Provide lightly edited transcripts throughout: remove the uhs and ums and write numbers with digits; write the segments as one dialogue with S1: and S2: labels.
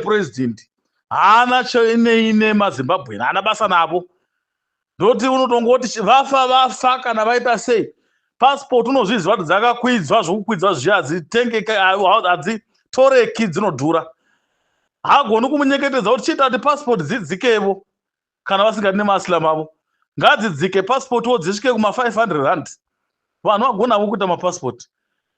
S1: President haana chenei nemaZimbabwean, haana basa navo. Ndoti unotongoti vafa vafa kana vaita sei. Passport unozviziva kuti dzakakwidzwa zvokukwidzwa zviya, hadzitengeke, hadzitoreki, dzinodhura. Hagoni kumunyengetedza kuti chiita kuti passport dzidzikevo. Kana vasingadi nemaasylum avo, ngadzidzike passport wo, dzisvike kuma500 rand, vanhu vagonavo kuita mapassport.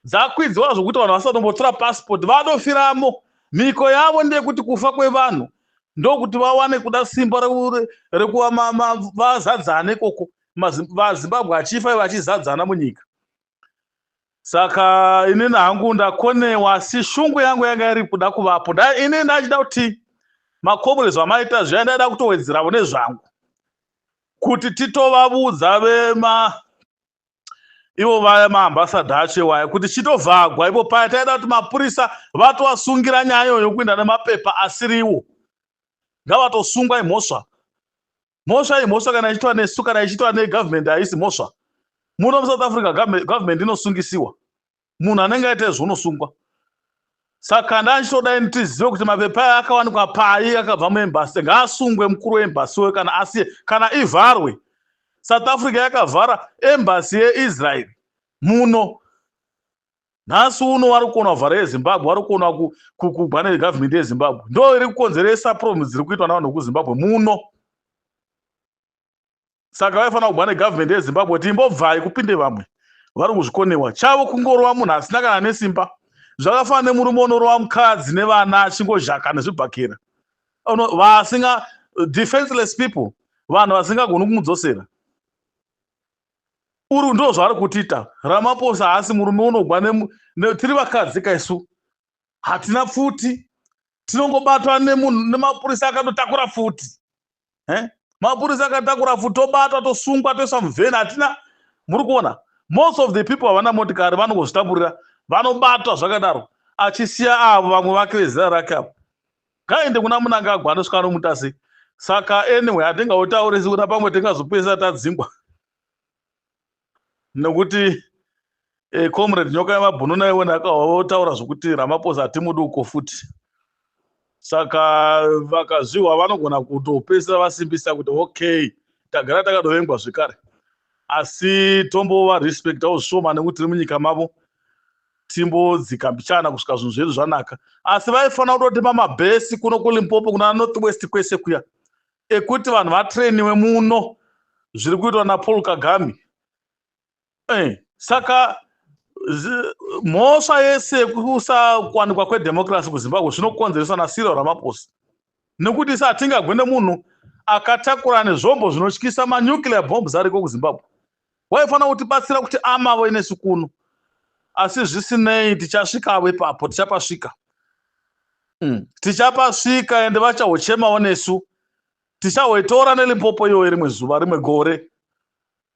S1: Dzakwidzwa zvokuti vanhu vasatombotora passport, vanofiramo. Mhiko yavo ndeyekuti kufa kwevanhu ndokuti vawane kuda simba rekuva vazadzane ikoko. VaZimbabwe achifa vachizadzana munyika. Saka inini hangu ndakonewa, asi shungu yangu yanga iri kuda kuvapo. Inini ndachida kuti macomrades vamaita zviya, ndaida kutowedzeravo nezvangu kuti titovavudza vema ivo vaya maambassador acho iwaya kuti chitovhagwa ivo paya. Taida kuti mapurisa vatovasungira nyaya iyoyo yokuenda nemapepa asiriwo, ngavatosungwa. Imhosva, mhosva imhosva kana ichiitwa nesu, kana ichiitwa negovernment haisi mhosva. Muno muSouth Africa government inosungisiwa, munhu anenge aita izvo unosungwa. Saka ndachitodai tizive kuti mapepa aya akawanikwa pai, akabva muembassy, ngaasungwe mukuru weembassy weyo, kana asiye kana ivharwe. South Africa yakavhara embassy yeIsrael muno. Nhasi uno vari kukona kuvhara yeZimbabwe, vari kukona kugwa negovernment yeZimbabwe. Ndo iri kukonzeresa problem dziri kuitwa navanhu vekuZimbabwe muno. Saka vaifanira kugwa negovernment yeZimbabwe kuti imbobvai kupinde vamwe. Vari kuzvikonewa chavo kungorova munhu asina kana nesimba. Zvakafanana nemurume unorova mukadzi nevana achingozhaka nezvibhakera, vasinga defenseless people, vanhu vasingagoni kumudzosera. Uri ndo zvaari kutiita Ramaphosa. Haasi murume unogwa. Tiri vakadzi kaisu, hatina pfuti, tinongobatwa nemunhu nemapurisa akatotakura pfuti. Mapurisa akatakura pfuti, tobatwa, tosungwa, toiswa muvheni. Hatina, muri kuona most of the people havana motikari, vanongozvitakurira, vanobatwa zvakadaro, achisiya avo vamwe vake vezera rake avo. Ngaende kuna Mnangagwa, anosvika anomuta sei. Saka anyway, hatingautaurisi kuda pamwe tingazopedzisa tadzingwa, nekuti Comrade Nyoka yemabhunu naiwe ndakahotaura zvokuti Ramaphosa hatimudi uko futi. Saka vakazvihwa vanogona kutopedzisira vasimbisa kuti okay, tagara takatovengwa zvekare, asi tombovarespectawo zvishoma nekuti tiri munyika mavo. Timbodzika mbichana kusvika zvinhu zvedu zvanaka. Asi vaifanira kutotipa mabhesi kuno kuLimpopo, kuna North West kwese kuya, ekuti vanhu vatrainiwe muno, zviri kuitwa naPaul Kagame. Saka mhosva yese yekusakuwanikwa kwedemocracy kuZimbabwe zvinokonzereswa naCyril Ramaphosa, nekuti isi hatingagwe nemunhu akatakura nezvombo zvinotyisa, manuclear bombs ariko kuZimbabwe. Waifanira kutibatsira kuti amavo inesu kuno. Asi zvisinei, tichasvikavo ipapo, tichapasvika. Tichapasvika ende vachahochemawo nesu. Tichahoitora neLimpopo iyoyo rimwe zuva, rimwe gore.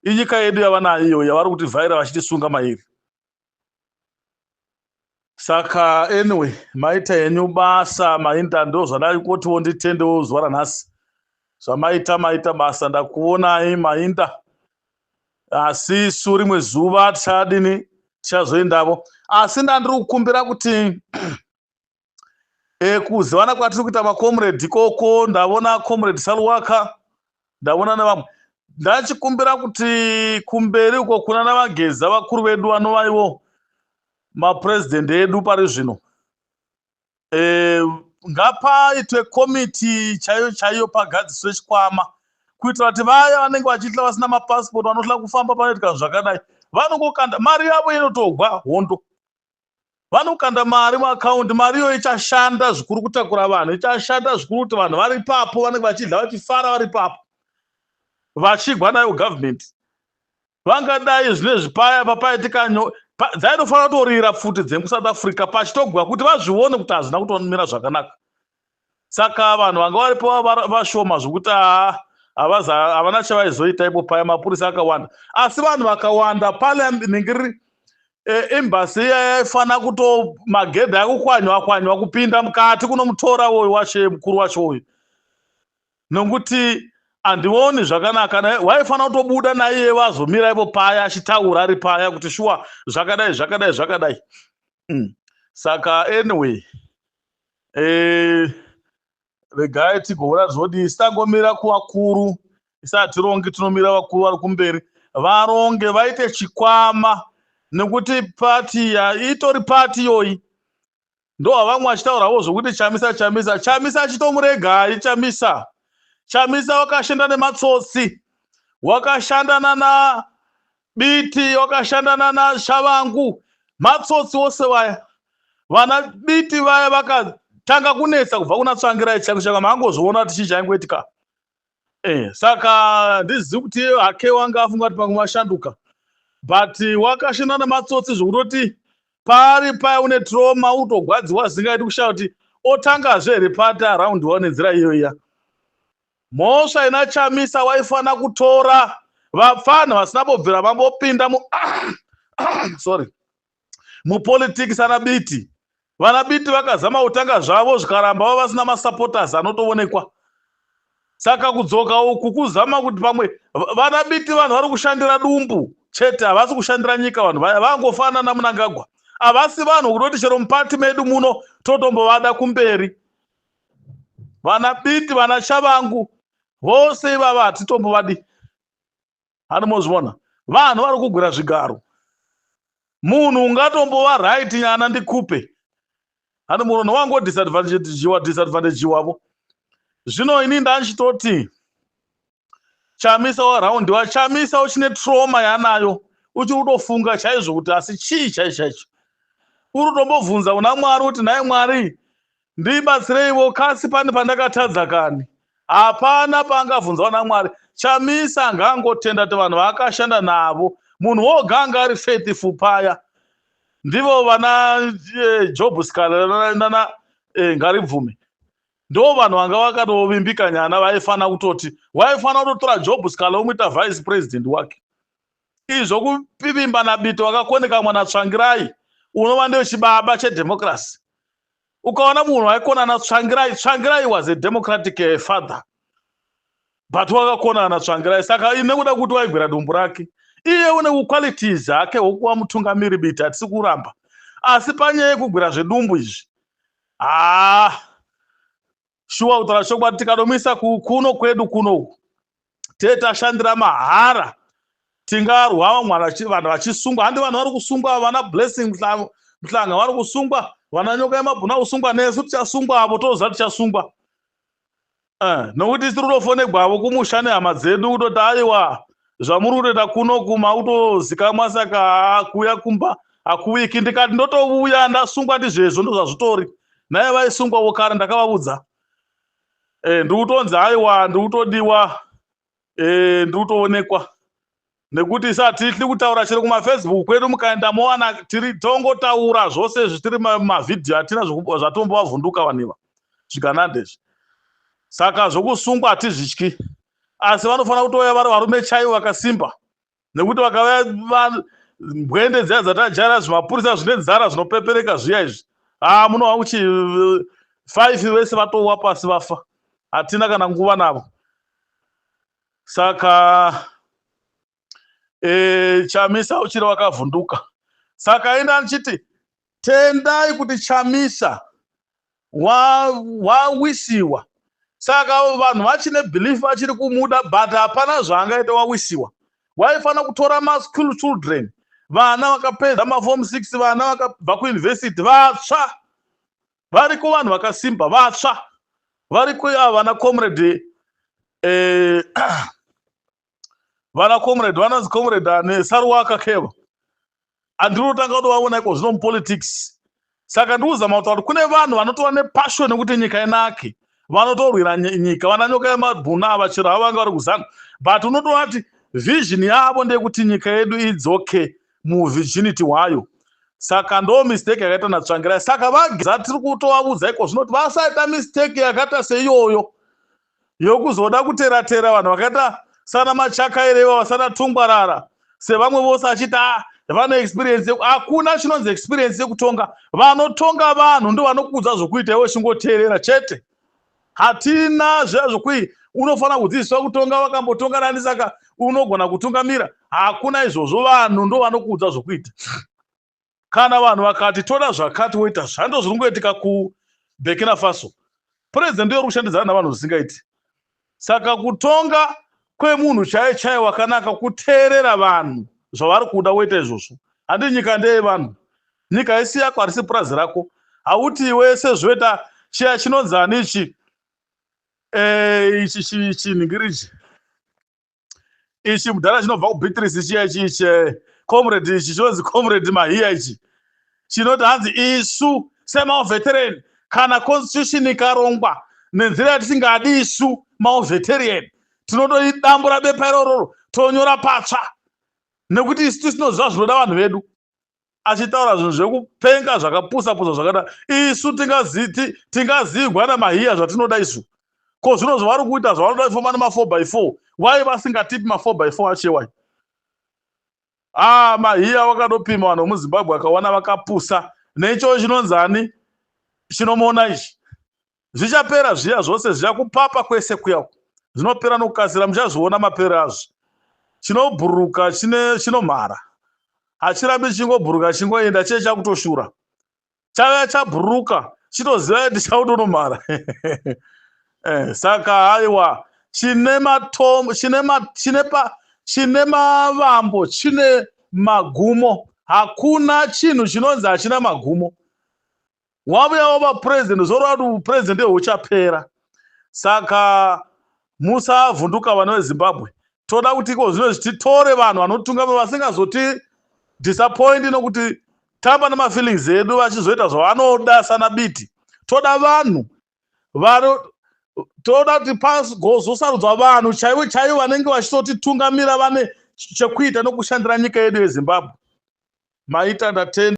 S1: Inyika yedu yava nayo iyoyo yavari kutivhaira vachitisunga mairi. Saka anyway, maita henyu basa mainda. Ndo zvadaikotiwo nditendewo zuva ranhasi zvamaita. Maita basa, ndakuonai mainda. Asi isu rimwe zuva tichadini, tichazoendavo. Asi ndandiri kukumbira kuti kuzivana kwatiri kuita macomrade ikoko, ndavona Comrade Saluwaka, ndavona nevamwe. Ndachikumbira kuti kumberi uko kuna navageza vakuru vedu vanova ivo mapurezidendi edu pari zvino, ngapaitwe komiti chaiyo chaiyo, pagadziswe chikwama kuitira kuti vaya vanenge vachiitira vasina mapasipoti, vanohla kufamba panoitika zvakadai, vanongokanda mari yavo inotogwa hondo. Vanokanda mari muakaundi, mari iyoyo ichashanda zvikuru kutakura vanhu, ichashanda zvikuru kuti vanhu vari ipapo vanenge vachidya vachifara vari ipapo, vachigwa nayo government. Vangadai zvinezvi paya papaitika dzainofanira kutorira pfuti dzekuSouth Africa pachitogwa kuti vazvione kuti hazvina kutomira zvakanaka. Saka vanhu vanga varipo vashoma zvokuti haa, havana chavaizoita ipo paya, mapurisa akawanda. Asi vanhu vakawanda parliament, embassy iya yaifanira kuto magedhi akukwanywa kwanywa kupinda mukati kunomutora uyu wacho, mukuru wacho uyu, nokuti handioni zvakanaka. Waifanira kutobuda naiye vazomira ipo paya achitaura ari paya kuti shuwa zvakadai, zvakadai, zvakadai. Saka anyway, Regai tigoona zvodii. Sitangomira kuvakuru, isatirongi, tinomira vakuru vari kumberi varonge, vaite chikwama, nekuti pati ya itori pati iyoyi. Ndo vamwe vachitaurawo zvokuti Chamisa, Chamisa, Chamisa, achitomuregai Chamisa. Chamisa wakashanda nematsotsi, wakashandana naBiti, wakashandana naShavangu, matsotsi ose vaya. Vana Biti vaya vakatanga kunetsa kubva kuna Tsvangirai chako chaka, mangozviona kuti chii chaingoitika. Saka ndizivi kuti hake wanga afunga kuti pamwe vashanduka, but wakashanda nematsotsi zvokutoti pari paya une trauma, utogwadziwa zvisingaiti, kushaya kuti otangazve here pati around nenzira iyo iya. Mhosva ina Chamisa, waifana kutora vapfana vasina bobvira vambopinda mu, sorry, mupolitics, ana Biti. Vana Biti vakazama kutanga zvavo, zvikaramba, vava vasina masupporters anotoonekwa. Saka kudzoka uku kuzama kuti pamwe vana Biti, vanhu vari kushandira dumbu chete, havasi kushandira nyika. Vanhu vaya vangofanana naMunangagwa, havasi vanhu kutoti chero mupati medu muno totombovada kumberi. Vana Biti, vana Chavangu, vose ivava hatitombovadi. Hani mozviona, vanhu vari kugwira zvigaro. Munhu ungatombova right nyana ndikupe, hani munhu wango disadvantagewa, disadvantagewavo. Zvino ini ndachitoti Chamisa waraundiwa. Chamisa uchine trauma yaanayo, uchiri kutofunga chaizvo kuti asi chii chaicho chaicho. Uri kutombobvunza kuna Mwari kuti, "Nhai Mwari, ndibatsireiwo, kasi pane pandakatadza kani?" Hapana paangabvunzwa namwari. Chamisa ngaangotenda kuti vanhu vaakashanda navo, munhu woga anga ari faithful paya ndivo vana Job Sikhala nana Ngaribvume. Ndo vanhu vanga vakatovimbika nyana. Vaifana kutoti, waifana kutotora Job Sikhala womuita vice president wake. Izvo kupivimba naBiti wakakoneka mwana Tsvangirai, unova ndiyo chibaba chedemocracy. Ukaona munhu aikona naTsvangirai, Tsvangirai was a democratic father, but wakakona naTsvangirai. Saka nekuda kuti waigwira dumbu rake, iye une qualities hake hwokuva mutungamiri. Biti hatisi kuramba, asi panyaya yekugwira zvedumbu izvi, haa, shuwa, kutaura chokwadi, tikadomisa kuno kwedu kunoku, tee tashandira mahara, tingarwa vanhu vachisungwa. Handi vanhu vari kusungwa, vana Blessing Mhlanga vari kusungwa, vana Nyoka yemabhuna kusungwa, nesu tichasungwa avo, toziva tichasungwa, nokuti tiri kutofonegwavo kumusha nehama dzedu kutoti, "Aiwa, zvamuri kutoita kuno kuma kutozikamwa, saka kuuya kumba hakuwiki." Ndikati ndotouya ndasungwa, ndizvezvo, ndozvazvitori. Naye vaisungwawo kare, ndakavaudza. Ndiri kutonzi aiwa, ndiri kutodiwa, ndiri kutoonekwa, nekuti isati tiri kutaura chero kumaFacebook kwedu, mukaenda mowana tiri tongotaura zvose izvi, tiri mavhidhiyo, hatina zvatombovavhunduka vanhu iva zvigananda izvi. Saka zvokusungwa hatizvityi, asi vanofanira kutouya vari varume chaivo vakasimba, nekuti vakauya mbwende dziya dzatajaira, zvimapurisa zvine nzara zvinopepereka zviya izvi, ha, munova kuchi five vese vatowa pasi vafa. Hatina kana nguva navo. Saka Chamisa uchiri wakavhunduka. Saka enda ndichiti tendai kuti Chamisa wawisiwa wa. Saka vanhu vachine belief, vachiri kumuda, but hapana zvaangaita. Wawisiwa, waifanira kutora maschool children, vana vakapedza maform 6, vana vakabva kuuniversity, vatsva variko, vanhu vakasimba vatsva variko ava, vana comrade, vana comrade vanonzi comrade ane Saruwaka Keva, handiri kutanga kutovaona iko zvino mupolitics. Saka ndikuzama kutaura kuti kune vanhu vanotova nepassion yekuti nyika inake, vanotorwira nyika, vana Nyoka yemabhuna ava, chero havo vanga vari kuZANU, but unotoona kuti vision yavo ndeyekuti nyika yedu idzoke muvirginity hwayo. Saka ndo mistake yakaita naTsvangirai. Saka vaGeza tiri kutovaudza iko zvino kuti vasaita mistake yakaita seiyoyo, yokuzoda kuteratera vanhu vakaita sana Machakaire, vasana Tungwarara, sevamwe vose, achiti a vane experience. Hakuna chinonzi experience yekutonga. Vanotonga vanhu ndo vanokuudza zvokuita, iwe chingoteerera chete. Hatina zviya zvokui unofanira kudzidziswa kutonga, vakambotonga nani, saka unogona kutungamira. Hakuna izvozvo. Vanhu ndo vanokuudza zvokuita. Kana vanhu vakati toda zvakati, woita zvando. Zviri kungoitika kuBurkina Faso. President ndiyo uri kushandidzana navanhu zvisingaiti. Saka kutonga kwemunhu chaiye chaiye wakanaka kuteerera vanhu zvavari kuda woita izvozvo. Handi nyika ndeyevanhu. Nyika haisi yako, harisi purazi rako. Hauti iwe sezvoita chiya chinonzi ani ichi, ichi chinhingirichi ichi mudhara chinobva kuBeatrice chiya ichi, ichi comrade ichi chinonzi Comrade Mahiya ichi, chinoti hanzi isu semawar veteran, kana constitution ikarongwa nenzira yatisingadi isu mawar veteran, tinotoidambura bepa irororo tonyora patsva, nekuti isu tisinoziva zvinoda vanhu vedu. Achitaura zvinhu zvekupenga, zvakapusa pusa zvakada. Isu tingazigwa naMahiya zvatinoda isu? Ko zvino zvavari kuita zvavanoda kufamba nema4 by 4, wai vasingatipi ma4 by 4 acho? Wai? Ah, Mahiya wakadopima vanhu vemuZimbabwe akaona vakapusa. Necho chinonzani chinomona ichi, zvichapera zviya zvose zviya, kupapa kwese kuya zvinopera nokukasira. Muchazviona mapero azvo. Chinobhururuka chinomhara, hachirambi chingobhuruka chingoenda. Chee chakutoshura, chauya chabhururuka, chitoziva kuti chautonomhara. Saka haiwa, chine matombo, chine mavambo, chine magumo. Hakuna chinhu chinonzi hachina magumo. Wavuya wava purezidendi, zoreva kuti upurezidendi huchapera. Saka musavhunduka, vana veZimbabwe. Toda kuti iko zvino titore vanhu vanotungamira vasingazoti disappoint nokuti tamba nemafeelings edu vachizoita zvavanoda sana Biti. Toda vanhu vano, toda kuti pagozosarudzwa vanhu chaivo chaivo vanenge vachitotitungamira, vane chekuita nokushandira nyika yedu yeZimbabwe. Maita, ndatenda.